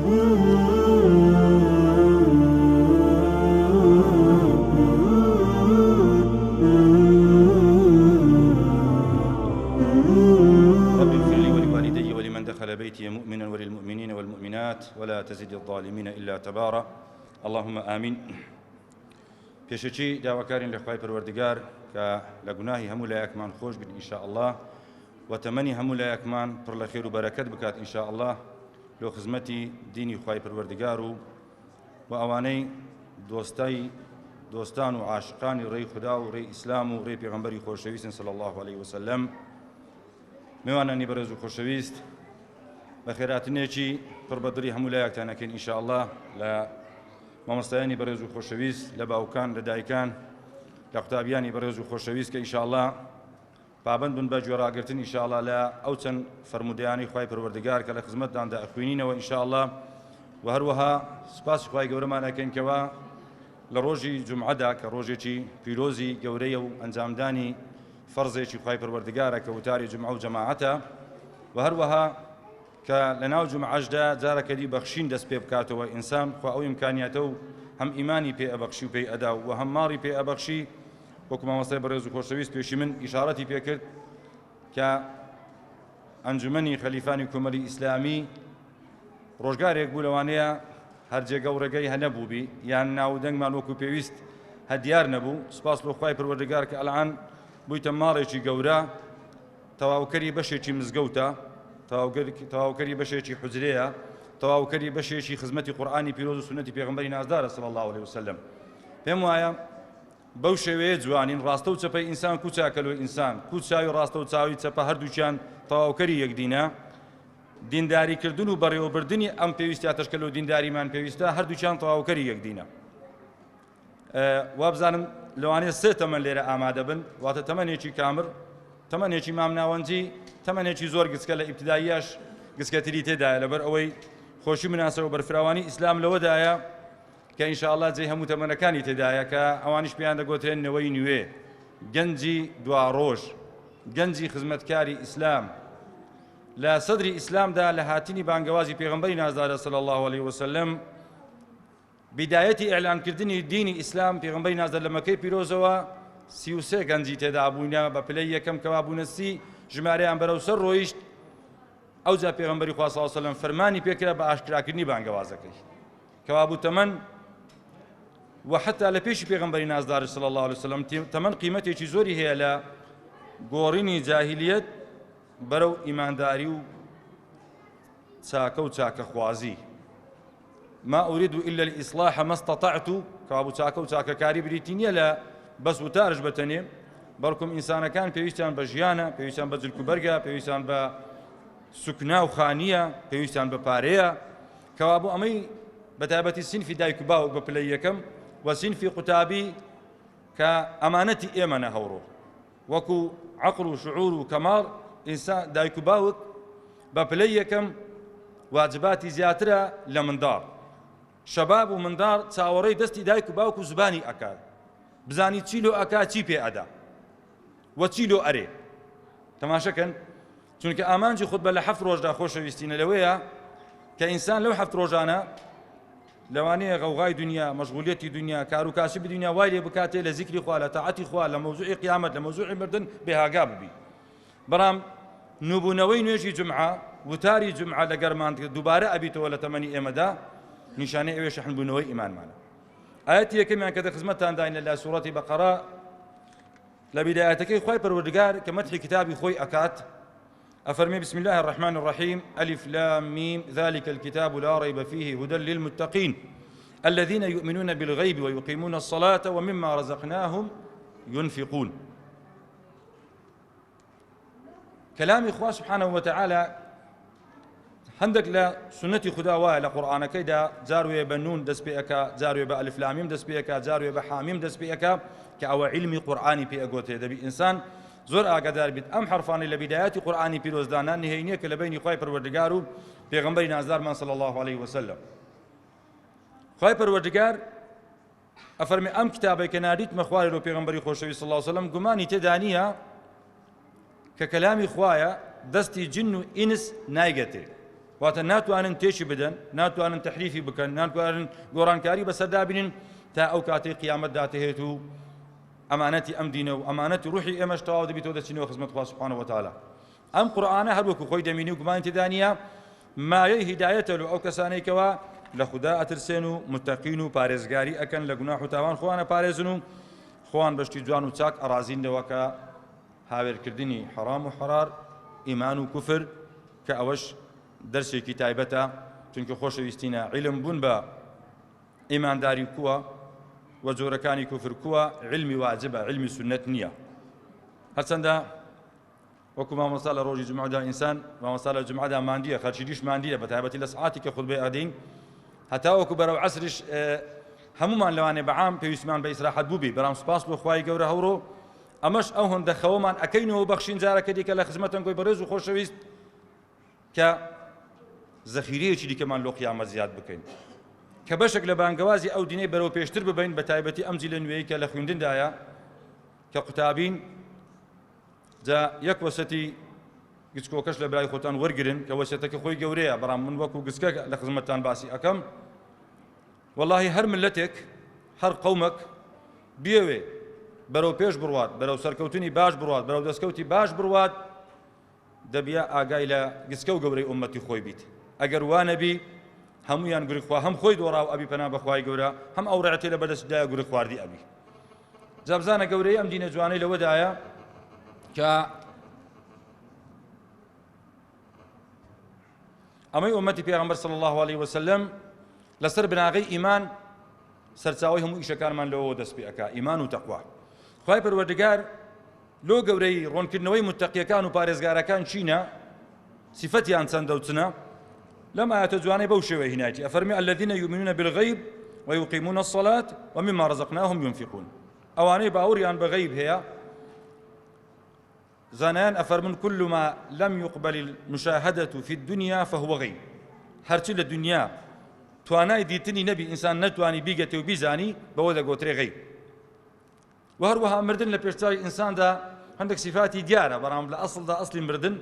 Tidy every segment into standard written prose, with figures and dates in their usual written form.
رب اغفر لي ولوالدي ولمن دخل بيتي مؤمنا وللمؤمنين والمؤمنات ولا تزد الظالمين إلا تبارا اللهم آمين. پێشەکی داواکارین لە خوای پەروەردگار کە لە گوناهی هەموو لایەکمان خۆش بێت ان شاء اللە و تەمەنی هەموو لایەکمان پڕ لە خێر و بەرەکەت بکات ان شاء اللە لۆ خزمەتی دینی خوای پەروەردگار و و ئەوانەی دۆستای دۆستان و عاشقانی ڕێی خودا و ڕێی ئیسلام و ڕێی پێغەمبەری خۆشەویستن صلی الله علیه وسلم. میوانانی بەڕێز و خۆشەویست، بەخێراتنێکی پڕ بە دڵی هەموو لایەکتان ئەکەین ان شاء الله، لە مامۆستایانی بەڕێز و خۆشەویست، لە باوکان، لە دایکان، لە قوتابیانی بەڕێز و خۆشەویست کە ان شاء الله پابەند بن بە گوێڕاگرتن ان شاء الله لە ئەو چەند فەرموودەیانەی خوای پەروەردگار کە لە خزمەتتاندا ئەخوێنینەوە ان شاء الله. و هەروەها سوپاسی خوای گەورەمان ئەکەین کەوا لە ڕۆژی جومعەدا کە ڕۆژێکی پیرۆزی گەورەیە و ئەنجامدانی فەرزێکی خوای پەروەردگارە کە وتاری جومعە و جەماعەتە و هەروەها کە لە ناو جومعەشدا جارەکە دی بەخشین دەست پێ بکاتەوە، ئینسان خوا ئەو ئیمکانیاتە و هەم ئیمانی پێ ئەبەخشی و پێی ئەدا و هەم ماڵی پێ ئەبەخشی، وەکو مامۆستای بەڕێز و خۆشەویست پێشی من ئیشارەتی پێ کرد کە ئەنجومەنی خەلیفانی کۆمەلی ئیسلامی ڕۆژگارێک بوو لەوانەیە هەر جێگە و ڕێگەی هەنەبووبی یان ناو و دەنگمان وەکو پێویست هەر دیار نەبوو. سوپاس بۆ خوای پەروەردگار کە ئەلعان بوویتە ماڵێکی گەورە، تەواوکەری بەشێکی مزگەوتە، تەواوکەری بەشێکی حوجرەیە، تەواوکەری بەشێکی خزمەتی قورئانی پیرۆز و سوننەتی پێغەمبەری نازدارە صلی اللە علیه وسلم. پێم وایە بەو شێوەیە جوانین، ڕاستە و چەپەی ئینسان کو چاکە لۆ ئینسان، کو چاوی ڕاستە و چاوی چەپە هەردووکیان تەواوکەری یەکدینە. دینداریکردن و بەڕێوەبردنی ئەم پێویستیاتەش کە لۆ دینداریمان پێویستە هەردووکیان تەواوکەری یەکدینە. وابزانم لەوانەیە سێ تەمەن لێرە ئامادە بن، واتە تەمەنێکی کامر، تەمەنێکی مامناوەنجی، تەمەنێکی زۆر گچکە، لە ئیبتداییاش گچکەتری تێدایە، لەبەر ئەوەی خۆشی مناسەوە بەرفراوانی ئیسلام لەوەدایە کە ئینشاءاللە جێی هەموو تەمەنەکانی تێدایە کە ئەوانیش پێیان دەگۆترێن نەوەی نوێ، گەنجی دواڕۆژ، گەنجی خزمەتکاری ئیسلام. لە سەدری ئیسلامدا لە هاتنی بانگەوازی پێغەمبەری نازدارە صلی اللە علیه وسلم بیدایەتی ئیعلانکردنی دینی ئیسلام، پێغەمبەری نازدار لە مەکەی پیرۆزەوە 33 گەنجی تێدا بووینە بە پلەی یەکەم کەوا بوونە 30 ژمارەیان بەرەو سەر ڕۆیشت. ئەوجا پێغەمبەری خوا صلی اللە علیه وسلم فەرمانی پێکرا بە ئاشکراکردنی بانگەوازەکەی، کەوا بوو تەمەن و حتا لە پێشی پێغەمبەری نازدار صلی اللە علیه وسلم تەمەن قیمەتێکی زۆری هەیە لە گۆڕینی جاهلیەت بەرەو ئیمانداری و چاکە و چاکەخوازی. ما أريد إلا الإصلاح ما استطعت، کەوابوو چاکە و چاکەکاری بریتی نییە لە بەس وتارش بەتەنێ، بەڵکم ئینسانەکان پێویستیان بە ژیانە، پێویستیان بە جلک و بەرگە، پێویستیان بە سوکنا و خانییە، پێویستیان بە پارەیە. کەوابوو ئەمەی بە تایبەتی سینفی دایک و باوک بە پلەی یەکەم و سینفی قوتابی کە ئەمانەتی ئێمەنە هەوڕۆ وەکو عەقڵ و شعور و کەماڵ ئینسان، دایک و باوک بە پلەی یەکەم واجباتی زیاترە لە منداڵ. شەباب و منداڵ چاوەڕێی دەستی دایک و باوک و زبانی ئەکات بزانی چی لۆ ئەکا، چی پێ ئەدا و چی لۆ ئەرێ. تەماشەکەن، چونکە ئامانجی خوتبە لە حەفت ڕۆژدا خۆشەویستینە لەوەیە کە ئینسان لەو حەفت ڕۆژانە لەوانەیە غەوغای دنیا، مەشغولیەتی دنیا، کار و کاسبی دنیا وای لێ بکاتێ لە زیکری خوا، لە تاعەتی خوا، لە مەوزوعی قیامەت، لە مەوزوعی مردن بێهاگا ببی. بەڵام نووبوونەوەی نوێژی جومعە، وتاری جومعە لە گەرمان دووبارە ئەبیتەوە لە تەمەنی ئێمەدا، نیشانەی ئەوێ شەحنبوونەوەی ئیمانمانە. ئایەتی یەکەمیان کە دە خزمەتتانداین لە سوڕەتی بەقەرە لە بیدایەتەکەی خوای پەروەردگار کە مەدحی کتابی خۆی ئەکات أفرمي بسم الله الرحمن الرحيم ألف لام ميم ذلك الكتاب لا ريب فيه هدى للمتقين الذين يؤمنون بالغيب ويقيمون الصلاة ومما رزقناهم ينفقون. كلام خوا سبحانه وتعالى هەندێک لە سنەتی خودا وایە لە قورئانەکەیدا جاروێ بە نون دەست پێ ئەکا، جاروێ بە ئەلف لامیم دەست پێ ئەکا، جاروێ بە حامیم دەست پێ ئەکا، کە ئەوە عیلمی قورئانی پێ ئەگۆترێ. دەبی ئینسان زۆر ئاگادار بیت ئەم حەرفانەی لە بیدایەتی قورئانی پیرۆزدانا نهێنییە کە لە بەینی خوای پەروەردگار و پێغەمبەری نازدارمان صلی الله علیه وسلم. خوای پەروەردگار ئەفەرمێ ئەم کتابەی کە ناردیتمە خوارێ لۆ پێغەمبەری خۆشەویست صلی الله علیه وسلم گومانی تێدا نییە کە کەلامی خوایە، دەستی جن و ئینس نایگەتێ. واتە ناتوانن تێکی بدەن، ناتوانن تەحریفی بکەن، ناتوانن گۆڕانکاری بەسەردا بینن تا ئەو کاتەی قیامەت داتهێت و ئەمانەتی ئەم دینە و ئەمانەتی ڕوحی ئێمەش تەواو دەبیتەوە دەچینەوە خزمەت خوا سبحانە وتعالی. ئەم قورئانە هەر وەکو خۆی دەمینی و گومانی تێدا نییە مایەی هیدایەتە لۆ ئەو کەسانەی کەوا لە خودا ئەترسێن و متەقین و پارێزگاری ئەکەن لە گوناح و تاوان خۆیان ئەپارێزن و خۆیان بە شتی جوان و چاک ئەڕازینەوە کە هاوێرکردنی حەرام و حەرار ئیمان و کوفر کە ئەوەش دەرسێکی تایبەتە چونکە خۆشەویستینە عیلم بوون بە ئیمانداری کووە و جۆرەکانی کوفر کووە عیلمی واجبە عیلمی سوننەت نییە هەرچەندە وەکو مامۆستا لە ڕۆژی جومعەدا ئینسان مامۆستا لە جومعەدا ماندیە خەرچی دیش ماندیە بە تایبەتی لە سعاتی کە خوتبەی ئەدەین هەتاوەکو بەرەو عەسریش هەمومان لەوانێ بەعام پێویستمان بە ئیسراحەت بووبی بەڵام سوپاس بۆ خوای گەورە هەوڕۆ ئەمەش ئەو هەندە خەوەمان ئەکەینەوە بەخشین جارەکە دیکە لە خزمەتەن گۆی بەڕێز و خۆشەویست کە زەخیرەیەکی دیکەمان لۆ قیامەت زیاد بکەین کە بەشێک لە بانگەوازی ئەو دینەی بەرەو پێشتر ببین بە تایبەتی ئەم جیلە نوێی کە لە خوێندندایە کە قوتابین جا یەک وەسەتی گچکۆکەش لە برای خۆتان وەرگرن کە وەسیەتەکە خۆی گەورەیە بەڵام من وەکو گچکە لە خزمەتتان باسی ئەکەم وەڵاهی هەر ملەتێک هەر قەومەک بیەوێ بەرەو پێش بڕوات بەرەو سەرکەوتنی باش بڕوات بەرەو دەستکەوتی باش بڕوات دەبیا ئاگای لە گچکە و گەورەی ئومەتی خۆی بیت ئەگەر وا نەبی هەمویان گورگ خوا هەم خۆی دۆڕاو ئەبی پەنا بەخوای گەورە هەم ئەو ڕعتێ لە بەدەستدایە گورگ خواردی ئەبی جا بزانە گەورەی ئەم دینە جوانەی لەوەدایە کە ئەمەی ئومەتی پێغەمبەر صلی الله علیه وسلم لەسەر بناغەی ئیمان سەرچاوی هەموو ئیشەکانمان لەوەوە دەست پێ ئەکا ئیمان و تەقوا خوای پەروەردگار لۆ گەورەی ڕۆنکردنەوەی متەقیەکان و پارێزگارەکان چینە سیفەتیان چەندە و چنە لەم ئایەتە جوانەی بەو شێوەیە هینایەتی ئەفەرمێ الذین یؤمنون بالغیب ویقیمون الصلاة ومما رزقناهم ينفقون ئەوانەی باوەڕیان بە غەیب هەیە زانایان ئەفەرمون كل ما لم يقبل المشاهدة في الدنيا فهو غیب هەرچی لە دنیا توانای دیتنی نەبی ئینسان نەتوانی بیگەتێ و بیزانی بەوە دەگۆترێ غەیب وە هەروەها مردن لە پێشچاوی ئینساندا هەندێک سیفاتی دیارە بەڵام لە ئەسڵدا ئەسلی مردن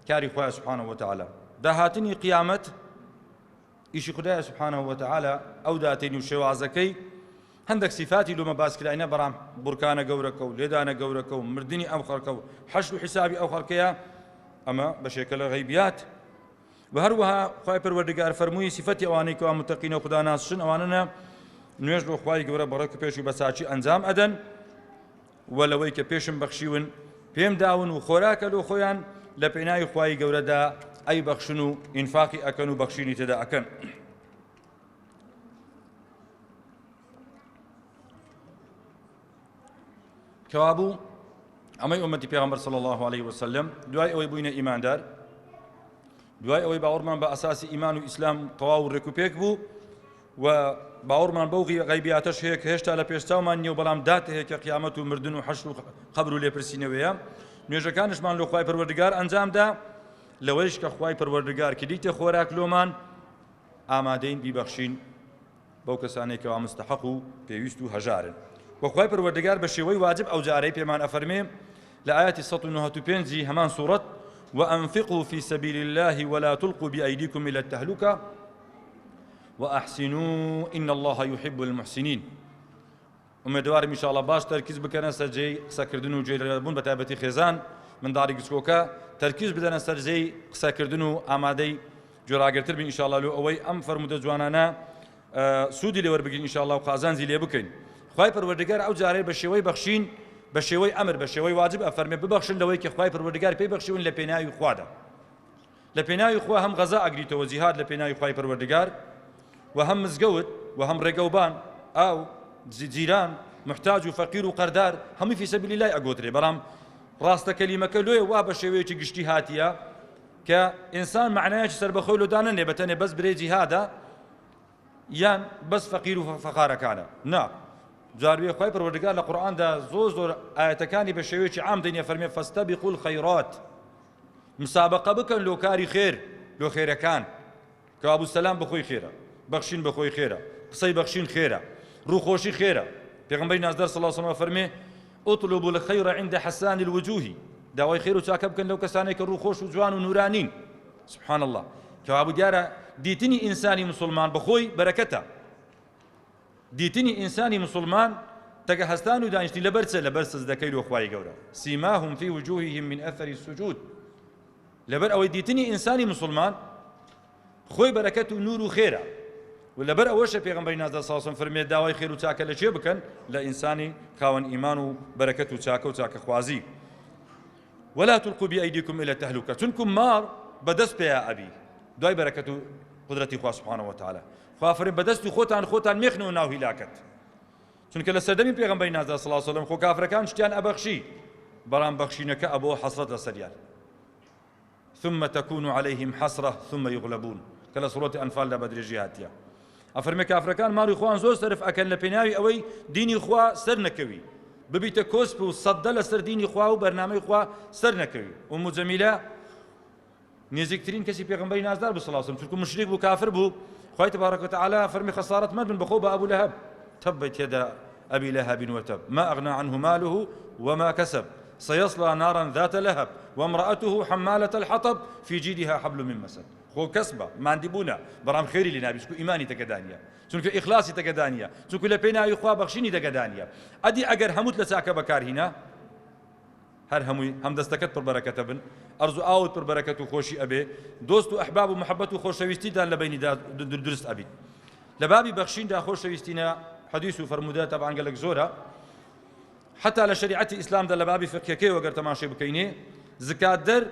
کاری خوایە سبحانه وتعالی داهاتنی قیامەت ئیشی خدایە سبحانه وتعالی ئەو داتێنی و شێوازەکەی هەندێک سیفاتی لۆمە باسکراینە بەڵام بورکانە گەورەکە و لێدانە گەورەکە و مردنی ئەم خەڵکە و حەشر و حیسابی ئەو خەڵکەیە ئەمە بەشێکە لە غەیبیات وە هەروەها خوای پەروەردگار فەرمووی سیفەتی ئەوانەی کەوا متەقینە و خودا ناسشن ئەوانەنە نوێژ بۆ خوای گەورە بەڕێک و پێش و بەچاکی ئەنجام ئەدەن و لەوەی کە پێشم بەخشیون پێم داون و خۆراکە لۆ خۆیان لە پێناوی خوای گەورەدا ئەی بەخشن و ئینفاقی ئەکەن و بەخشینی تێدا ئەکەن. کەوابوو ئەمەی ئومەتی پێغەمبەر صلی الله علیه وسلم دوای ئەوەی بووینە ئیماندار دوای ئەوەی باوەڕمان بە ئەساسی ئیمان و ئیسلام تەواو و ڕێک و پێک بوو و باوەڕمان بەو غەیبیاتەش هەیە کە هێشتا لە پێشچاومان نییە و بەڵام دات هەیە کە قیامەت و مردن و حەشر و قەبر و لێپرسینەوەیە نوێژەکانشمان لۆ خوای پەروەردگار ئەنجامدا لەوەیش کە خوای پەروەردگار کردیتە خۆراک لۆمان ئامادەین بیبەخشین بەو کەسانەی کەوا مستحق و پێویست و هەژارن وە خوای پەروەردگار بە شێوەی واجب ئەو جارەی پێمان ئەفەرمێ لە ئایەتی 195 هەمان سوڕەت وأنفقوا في سبيل الله ولا تلقوا بأيديكم إلى التهلكة وأحسنوا إن الله يحب المحسنين ئومێدەوارم ئیشاڵا باش تەرکیز بکەنە سەر جێی قسەکردن و گوێلێبوون بە تایبەتی خێزان منداڵی گچکۆکە تەرکیز بدەنە سەر جێی قسەکردن و ئامادەی گوێڕاگرتر بین ئیشاڵا لۆ ئەوەی ئەم فەرموودە جوانانە سوودی لێ وەربگرین ئیشاڵا و قازانجی لێ بکەین خوای پەروەردگار ئەو جارەی بە شێوەی بەخشین بە شێوەی ئەمر بە شێوەی واجب ئەفەرمێ ببەخشن لەوەی کە خوای پەروەردگار پێی بەخشیون لە پێناوی خوادا لە پێناوی خوا هەم غەزا ئەگریتەوە جیهاد لە پێناوی خوای پەروەردگار و هەم مزگەوت و هەم ڕێگەوبان ئاو جیران محتاج و فەقیر و قەردار هەمووی فی سەبیل الله ئەگۆترێ بەڵام ڕاستە کەلیمەکە لۆیە وا بە شێوەیەکی گشتی هاتیە کە ئینسان معنایەکی سەربەخۆی لۆ دانەنێ بەتەنێ بەس برێ جیهادە یان بەس فەقیر و فەقارەکانە نا جاروێ خوای پەروەردگار لە قورئاندا زۆر زۆر ئایەتەکانی بە شێوەیەکی عام دێنێ فەرمێ فاستبقوا الخیرات مسابقە بکەن لۆ کاری خێر لۆ خێرەکان کەوابوو سەلام بەخۆی خێرە بەخشین بەخۆی خێرە قسەی بەخشین خێرە ڕووخۆشی خێرە پێغەمبەری نازدار صلی الله علیه و فەرمێ اطلبوا الخير عند حسان الوجوه داوای خێر و چاکە بکەن لەو کەسانەی کە ڕووخۆش و جوان و نورانین سبحان الله. کەوابوو دیارە دیتنی ئینسانی مسلمان بەخۆی بەرەکەتە. دیتنی ئینسانی مسلمان تەگە هەستان و دانیشتنی لەبەر چ؟ لەبەر سجدەکەی لۆ خوای گەورە. سیماهم فی وجوههم من اثر السجود. لەبەر ئەوەی دیتنی ئینسانی مسلمان خۆی بەرەکەت و نور و خێرە و لەبەر ئەوەشە پێغەمبەری نازدار صلی الله علیه و فەرمێ داوای خێر و چاکە لە کێ بکەن؟ لە ئینسانی خاوەن ئیمان و بەرەکەت و چاکە و چاکەخوازی. ولا تلقوا بأيديكم إلى التهلكة چونکو ماڕ بەدەست پێیا ئەبی دوای بەرەکەت و قدرەتی خوا سبحانه وتعالی خوا فەرمی بەدەستی خۆتان خۆتان مێخنەوە ناو هیلاکەت چونکە لە سەردەمی پێغەمبەری نازدار صلی الله علیه وسلم خۆ کافرەکان شتیان ئەبەخشی بەڵام بەخشینەکە ئەبۆ حەسرەت لەسەریان ثم تكون عليهم حسرة ثم يغلبون کە لە سوڕەتی ئەنفالدا بە درێژی هاتیە ئەفەرمێ کافرەکان ماڵی خۆیان زۆر سەرف ئەکەن لە پێناوی ئەوەی دینی خوا سەر نەکەوی ببیتە کۆسپ و سەدە لەسەر دینی خوا و بەرنامەی خوا سەر نەکەوی ئوم جەمیلە نزیکترین کەسی پێغەمبەری نازدار بوو صلی الله علیه و سلم چونکە مشریک بوو کافر بوو خوای تبارک وتعالی فەرمی خەسارەت مەبن بەخۆ بە ئەبو لەهەب تبت يدا أبي لهب وتب ما أغنى عنه ماله وما كسب سيصلى نارا ذات لهب وامرأته حمالة الحطب في جيدها حبل من مسد. خۆ کەسبە ماندیبوونە بەڵام خێری لێ نابی چونکو ئیمانی تەگەدانیە چونکە ئیخلاسی تەگەدانیە چونکو لە پێناوی خوا بەخشینی تەگەدانیە ئەدی ئەگەر هەمووت لە چاکە بەکارهینە هەر هەمووی هەم دەستەکەت پڕ بەرەکەتە بن ئەرز و ئاوت پڕ بەرەکەت و خۆشی ئەبێ دۆست و ئەحباب و محەبەت و خۆشەویستیتان لە بەینیدا دروست ئەبیت لە بابی بەخشیندا خۆشەویستینە حەدیث و فەرموودە تەبعەن گەلەک زۆرە حتا لە شەریعەتی ئیسلامدا لە بابی فقهەکەیەوە گەر تەماشای بکەینێ زکاتدەر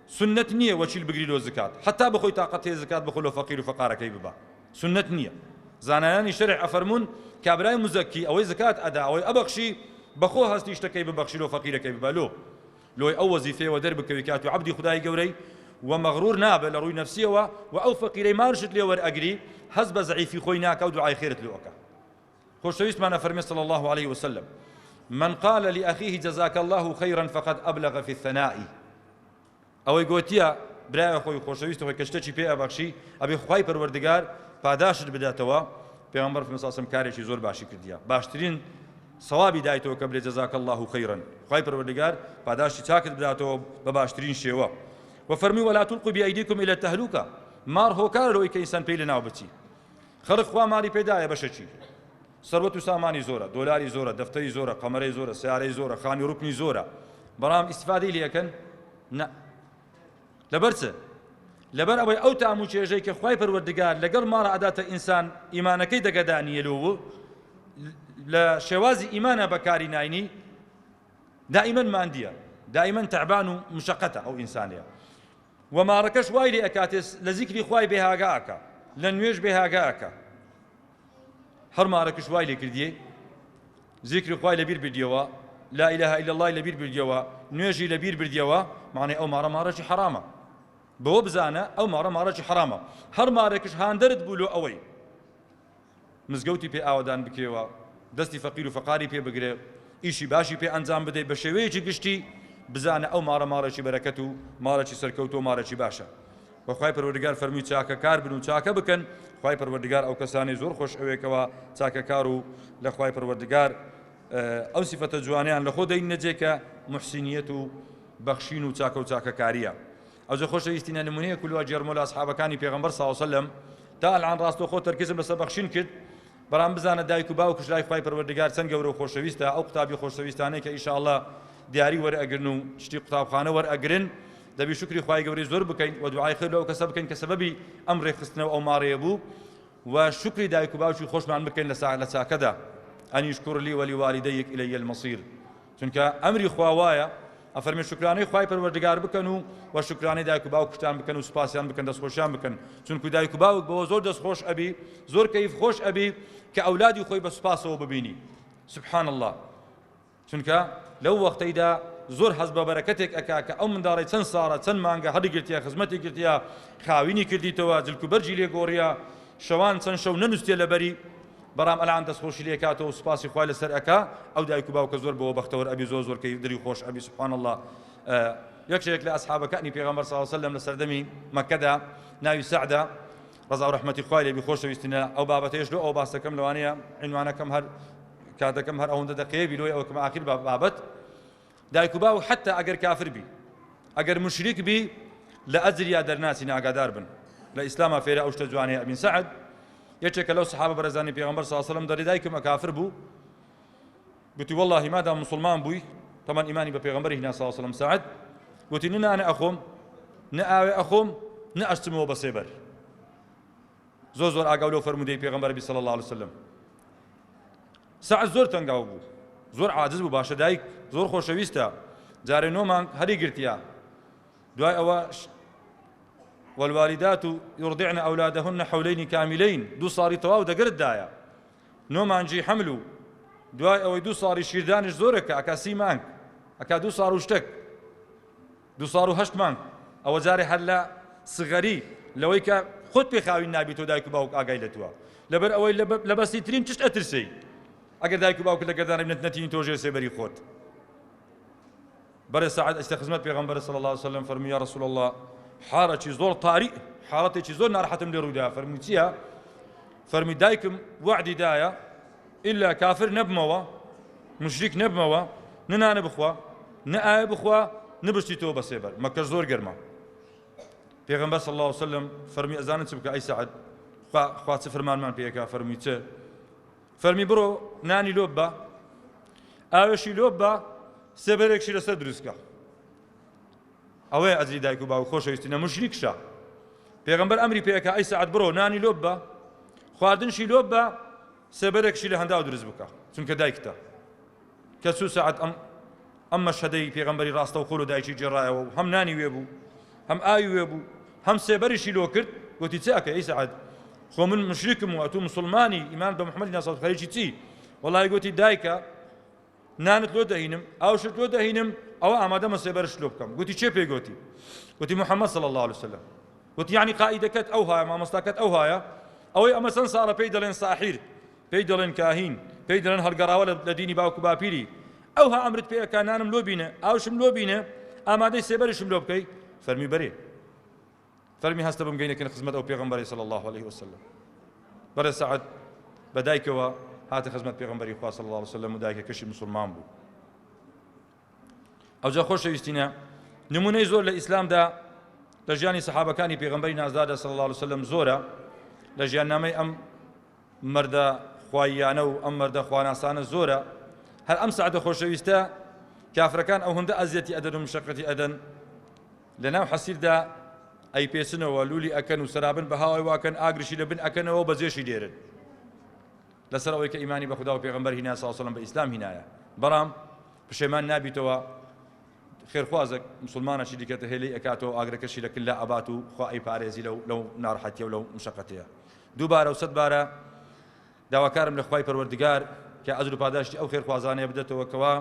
سنت نییە وەکیل بگری لۆ زکات حتا بەخۆی تاقەت هەیە زکات بخۆ لۆ فەقیر و فەقارەکەی ببا سنت نییە زانایانی شەرع ئەفەرموون کابرای مزەکی ئەوەی زکات ئەدا ئەوەی ئەبەخشی بەخۆ هەستی شتەکەی ببەخشی لۆ فەقیرەکەی ببا لۆ لۆی ئەو وەزیفەیەوە دەربکەوی کە ئەتوو عەبدی خودای گەورەی و مەغرور نابێ لە ڕووی نەفسیەوە و ئەو فەقیرەی مارشت لێ وەرئەگری هەست بە زەعیفی خۆی ناکا و دوعای خێرت لۆ ئەکا. خۆشەویستمان ئەفەرمێ صلی اللە علیه وسلم من قال لأخيه جزاک اللە خیرا فقد ابلغ فی الثناء ئەوەی گۆتیە برای خۆی خۆشەویست خۆی کە شتێکی پێ ئەبەخشی ئەبێ خوای پەروەردگار پاداشت بداتەوە پێغەمبەر فەرمی صلی الله کارێکی زۆر باشی کردیە باشترین سەوابی دایتەوە کە بلێ جزاک الله خیرا خوای پەروەردگار پاداشتی چاکت بداتەوە بە باشترین شێوە و فەرمی ولا تلقوا بأيديكم إلى التهلكة مار هۆکارە لەوەی کە ئینسان پێی لەناو بچی خەڵک خوا ماڵی پێدایە بەشەکی سەروەت و سامانی زۆرە دۆلاری زۆرە دەفتەری زۆرە قەمەرەی زۆرە سیارەی زۆرە خانی ڕوکنی زۆرە بەڵام ئیسفادەی لێ ئەکەن نە لەبەر چ لەبەر ئەوەی ئەو تام و چێژەی کە خوای پەروەردگار لەگەڵ ماڵە ئەداتە ئینسان ئیمانەکەی دەگەدانیە لۆ و لە شێوازی ئیمانە بەکاری ناینی دائیمەن ماندیە دائیمەن تەعبان و مشەقەتە ئەو ئینسانەیە وە ماڕەکەش وای لێ ئەکاتێ لە زیکری خوای بێ هاگا ئەکا لە نوێژ بێ هاگا ئەکا هەر مارەکش وای لێ کردیێ زیکری خوای لەبیر بردیەوە لا إله إلا الله لەبیر بردیەوە نوێژی لەبیر بردیەوە معنی ئەو مارە مارەکی حرامە بەوە بزانە ئەو مارە مارەکی حرامە هەر مارێکش هاندەرت بوو لۆ ئەوەی مزگەوتی پێ ئاوەدان بکەیەوە، دەستی فەقیر و فەقاری پێ بگرێ، ئیشی باشی پێ ئەنجام بدەی، بە شێوەیەکی گشتی بزانە ئەو ماڵە ماڵێکی بەرەکەت و ماڵێکی سەرکەوتوو و ماڵێکی باشە. وە خوای پەروەردگار فەرمووی چاکەکار بن و چاکە بکەن، خوای پەروەردگار ئەو کەسانەی زۆر خۆش ئەوێ کەوا چاکەکار و لە خوای پەروەردگار ئەو سیفەتە جوانەیان لەخۆ دەیننە جێ کە موحسینیەت و بەخشین و چاکە و چاکەکاریە. ئەوجە خۆشەویستینە نمونەیەک و لوا گێڕمەوە لە ئەسحابەکانی پێغەمبەر صلی اللە علیە وسلم تا ئەلعان ڕاستەوخۆ تەرکیزم لەسەر بەخشین کرد بەڵام بزانە دایک و باوکش لای خوای پەروەردگار چەند گەورە و خۆشەویستە ئەو قوتابی خۆشەویستانەی کە ئیشاءاللە دیاری وەرئەگرن و شتی قوتابخانە وەرئەگرن دەبی شوکری خوای گەورەی زۆر بکەین و دوعای خێر لەو کەسە بکەین کە سەبەبی ئەم ڕێکخستنە و ئەو ماڕەیە بوو و شوکری دایک و باوکی خۆشمان بکەین لە چاکەدا أن اشكر لي ولوالديك إلي المصير چونکە ئەمری خوا وایە ئەفەرمێ شوکرانەی خوای پەروەردگار بکەن و وە شوکرانەی دایک و باوکتان بکەن و سوپاسیان بکەن دەستخۆشیان بکەن چونکو دایک و باوک بەوە زۆر دەستخۆش ئەبی زۆر کەیف خۆش ئەبی کە ئەولادی خۆی بە سوپاسەوە ببینی سبحان الله چونکە لەو وەختەیدا زۆر هەست بە بەرەکەتێک ئەکا کە ئەو منداڵی چەند ساڵە چەند مانگە هەڵیگرتیە خزمەتی گرتیە خاوینی کردیتەوە جلک و بەرگی لێ گۆڕیە شەوان چەند شەو نەنووستیە لەبەری بەڵام ئەلان دەستخۆشی لێ کاتەوە و سوپاسی خوای لەسەر ئەکا ئەو دایک و باوکە زۆر بەوە بەختەوەر ئەبی زۆر زۆر کەی دڵی خۆش ئەبی سبحان اللە یەکێک لە ئەسحابەکانی پێغەمبەر صلی الله علیه وسلم لە سەردەمی مەککەدا ناوی سەعدە ڕەزا و ڕەحمەتی خوای لێبی خۆشەویستینە ئەو بابەتەیش لۆ ئەو باسەکەم لەوانەیە عینوانەکەم هەر کاتەکەم هەر ئەوەندە دەقەیە بی لۆی ئەوەکەم ئاخیر بابەت دایک و باوک حتا ئەگەر کافر بی ئەگەر مشریک بی لە ئەجریا دەرناچین ئاگادار بن. لە ئیسلاما فێرە ئەو شتە جوانەیە ئەبین. سەعد یەکێکە لەو سەحابە بەڕێزانی پێغەمبەر صلی الله علیه وسلم دەڵێ دایکم کافر بوو، گوتی وەڵاهی مادام مسوڵمان بووی تەمان ئیمانی بە پێغەمبەری هینا صلی الله علیه وسلم. سەعد گوتی نە نانە ئەخۆم نە ئاوێ ئەخۆم نە ئەشتمەوە بە سێبەر. زۆر زۆر ئاگاو لەو فەرموودەی پێغەمبەر بی صلی الله علیه وسلم. سەعد زۆر تەنگاو بوو، زۆر عاجز بوو. باشە دایک زۆر خۆشەویستە، جارێ نۆ مانگ هەری گرتیا، دوای ئەوە والوالدات يرضعن أولادهن حولين كاملين دوو ساڵی تەواو دەگرت دایە، نۆ مانگی حەمل و دوای ئەوەی دوو ساڵی شیردانیش زۆرەکە ئەکا 30 مانگ، ئەکا دوو ساڵ و شتەک، دوو ساڵ و هەشت مانگ. ئەوە جارێ هەر لە سغەری لەوەی کە خۆت پێخاوین نابی تۆ دایک و باوک ئاگای لە تووە، لەبەر ئەوەی لە بەسیترین چشت ئەترسێی ئەگەر دایک و باوکت لە گەردانە بنێت نەتینی تۆ ژێر سێبەری خۆت. بەرێ سەعد ئەچتە خزمەت پێغەمبەر صلی الله علیه وسلم، فەرمووی یا رسول الله حاڵەکی زۆر تاری، حاڵەتێکی زۆر ناڕەحەتم لێ ڕوویدا. فەرمووی چییە؟ فەرمووی دایکم وەعدی دایە ئیلا کافر نەبمەوە، مشریک نەبمەوە، نە نانە بخوا نە ئاوێ بخوا نە بشتیتەوە بە سێبەر، مەکەش زۆر گەرمە. پێغەمبەر صلی الله علیه وسلم فەرمی ئەزانن چ بکە ئەی سەعد، خوا چ فرمانمان پێکا؟ فەرمی چ؟ فەرمی بڕۆ نانی لۆب بە، ئاوێشی لۆب بە، سێبەرێکشی لەسەر دروستکە. ئەوەیە ئەجری دایک و باوک خۆشەویستی نە مشریکشە. پێغەمبەر ئەمری پێکا ئەی سەعد بڕۆ نانی لۆب بە، خواردنشی لۆب بە، سێبەرێکشی لە هەنداو دروست بکە، چونکە دایکتە. کە چوو سەعد ئەم ئەم مەشهەدەی پێغەمبەری ڕاستەوخۆ لە دایکی گێڕایەوە و هەم نانی وێ بوو هەم ئاوی وێ بوو هەم سێبەریشی لۆ کرد. گوتی چ ئەکەی ئەی سەعد؟ خۆ من مشریکم و ئەتوو مسلمانی، ئیمان بە محەممەدی ناسەڵ خەریکی چی؟ وەڵی گوتی دایکە نانت لۆ دەهینم ئاوشت لۆ دەهینم ئەوە ئامادەمە سێبەرشت لۆ بکەم. گوتی چێ پێی گوتی؟ گوتی محەممەد صلی الله علیه وسلم. گوتی یعنی قائیدەکەت ئەو هایە، مامۆستاکەت ئەو هایە، ئەوەی ئەمە چەند ساڵە پێی دەڵێن ساحیر، پێی دەڵێن کاهین، پێی دەڵێن هەڵگەڕاوە لە دینی باوک و باپیری، ئەوها ئەمرت پێ ئەکا نانم لۆ بینە، ئاوشم لۆ بینە، ئامادەی سێبەریشم لۆ بکەی؟ فەرمی بەرێ. فەرمی هەستە بمگەینە کن خزمەت ئەو پێغەمبەری صلی الله علیه وسلم. بەرێ سەعد بە دایکەوە هاتە خزمەت پێغەمبەری خوا صلی الله علیه وسلم و دایکەکەشی مسلمان بوو. ئەوجا خۆشەویستینە نمونەی زۆر لە ئیسلامدا لە ژیانی سەحابەکانی پێغەمبەری نازداردا صلی الله علیه وسلم زۆرە، لە ژیاننامەی ئەم مەردە خواییانە و ئەم مەردە خواناسانە زۆرە. هەر ئەم سەعدە خۆشەویستە کافرەکان ئەو هەندە ئەزیەتی ئەدەن و مشەقەتی ئەدەن لە ناو حەسیردا ئەیپێچنەوە، لولی ئەکەن و سەرابن بە هاوای واکەن، ئاگرشی لە بن ئەکەنەوە بەجێشی دێرن لەسەر ئەوەی کە ئیمانی بە خوددا و پێغەمبەر هینا صلی الله علیه وسلم بە ئیسلام هینایە. بەڵام پشێمان نابیتەوە، خێرخوازێک مسلمانەشی دیکەتە هێلەی ئەکاتەوە، ئاگرەکەشی لە کللا ئەبات و خوا ئەیپارێزی لەو ناڕەحەتیە و لەو مشەقەتەیە. دووبارە و سەد بارە داواکارم لە خوای پەروەردگار کە ئەجر و پاداشتی ئەو خێرخوازانەیە بدەتەوە کەوا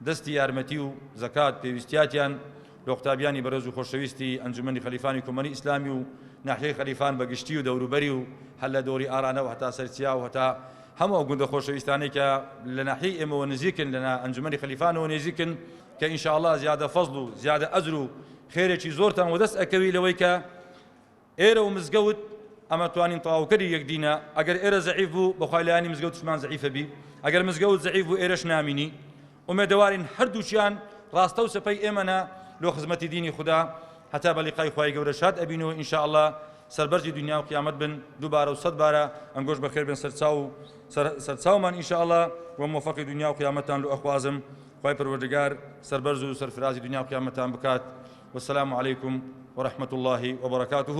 دەستی یارمەتی و زەکات پێویستیاتیان لە قوتابیانی بەڕێز و خۆشەویستی ئەنجومەنی خەلیفانی کۆمەڵی ئیسلامی و ناحیەی خەلیفان بە گشتی و دەوروبەری و هەر لە دۆری ئارانە و هەتا سەرچیا و هەتا هەموو ئەو گوندە خۆشەویستانەی کە لە ناحیەی ئێمەوە نزیکن، لە ئەنجومەنی خەلیفانەوە نزیکن، کە ئینشاءاللە زیادە فەزڵ و زیادە ئەجر و خێرێکی زۆرتان وەدەست ئەکەوی لەوەی کە ئێرە و مزگەوت ئەمە توانین تەواوکەری یەکدینە. ئەگەر ئێرە زەعیف بوو بەخوای لایەنی مزگەوتشمان زەعیفە بی، ئەگەر مزگەوت زەعیف بوو ئێرەش نامینی. ئومێدەوارین هەردووکیان ڕاستە و چەپەی ئێمەنە لۆ خزمەتی دینی خودا هەتا بە لیقای خوای گەورە شاد ئەبین و ان شاء اللە سەربەرزی دنیا و قیامەت بن. دووبارە و سەد بارە ئەنگۆش بەخێر بێن سەرچاو و سەرچاومان ان شاء اللە و مۆفەقی دنیا و قیامەتان لۆ ئەخوازم. خوای پەروەردگار سەربەرز و سەرفرازی دنیا و قیامەتان بکات. والسلام علیکم ورحمة اللە وبرکاته.